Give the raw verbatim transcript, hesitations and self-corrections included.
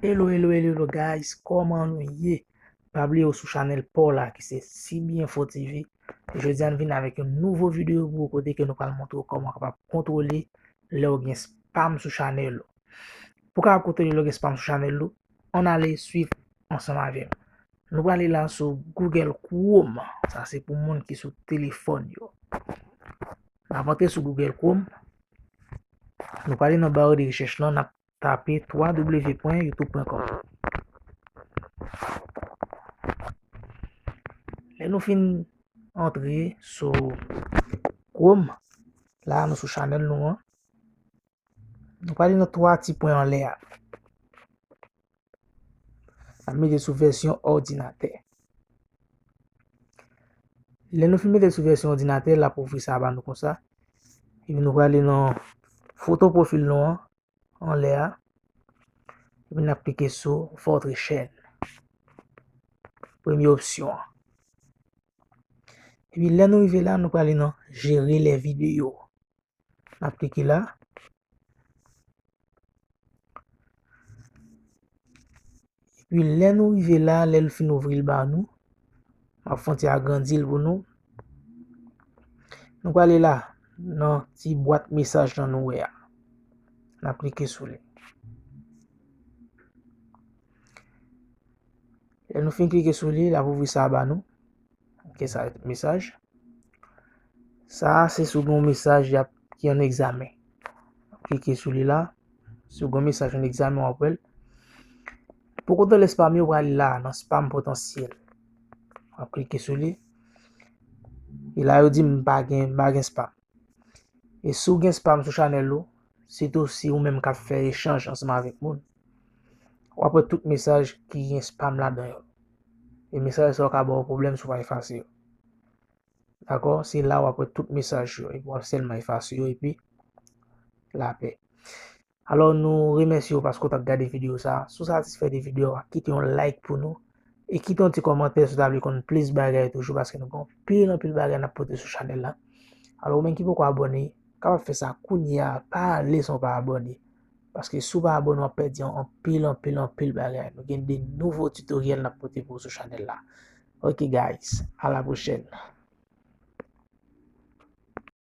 Hello, hello, hello, hello, guys, kòman nou ye? Pa bliye w sou chanèl pa w la ki se Si Byen Fò T V. Jodi a n vin avèk yon nouvo videyo pou ou kote ke nou pral montre w kòman w kapab kontwole lè w gen spam sou chanèl ou. Pou w kapab kontwole lè w gen spam sou chanèl ou, ann ale swiv ansanm avè m. Nou prale la sou Google Chrome. Sa se pou moun ki sou telefòn yo. N ap antre sou Google Chrome. Nou prale nan ba de rechèch lan, n ap tape w w w pwen youtube pwen kòm. Lè nou fin antre sou Chrome, la nou sou chanèl nou an. Nou prale nan twa ti pwen anlè a. N ap mete sou vèsyon òdinatè. Lè nou fin mete sou vèsyon òdinatè, l ap ouvri sa ba nou konsa. Epi nou prale nan foto pwofil nou an, anlè a. Epi n ap klike sou Votre chaîne. Premye opsyon an. Epi lè nou rive la, nou prale nan Gérer les vidéos. N ap klike la. Epi lè nou rive la, lè l fin ouvri l ba nou, m ap fè yon ti agrandi l pou nou. Nou prale la, nan ti bwat mesaj lan nou wè a. N ap klike sou li. Lè nou fin klike sou li, l ap ouvri sa ba nou. Ok, sa mesaj. Sa a se si w gen yon mesaj y ap, ki an egzamen. Klike sou li la. Si w gen yon mesaj an egzamen, w ap wè l. Pou kontwole spam yo, w prale la, nan spam potansyèl. W ap klike sou li. E la, yo di m pa gen, m pa gen spam. E si w gen spam sou chanèl ou, sitou si ou menm k ap fè echanj ansanm avèk moun, w ap wè tout mesaj ki gen spam ladan yo. E mesaj sa yo ka ba w pwoblèm si w pa efase yo. Dakò? Se la w ap wè tout mesaj yo, epi w ap sèlman efase yo, epi lapè. Alò, nou remèsye w paske w t ap gade videyo sa a. Si w satisfè de videyo a, kite yon like pou nou. E kite yon ti kòmantè si w ta vle konn plis bagay toujou, paske nou gen anpil, anpil bagay n ap pote sou chanèl la. Alò, ou menm ki poko abòne, kapab fè sa kounye a, pa ale san w pa abòne. Paske si w pa abòne, w ap pèdi anpil, anpil, anpil bagay. Nou gen de nouvo tutoriel n ap pote pou ou sou chanèl la. Ok, guys, à la prochaine.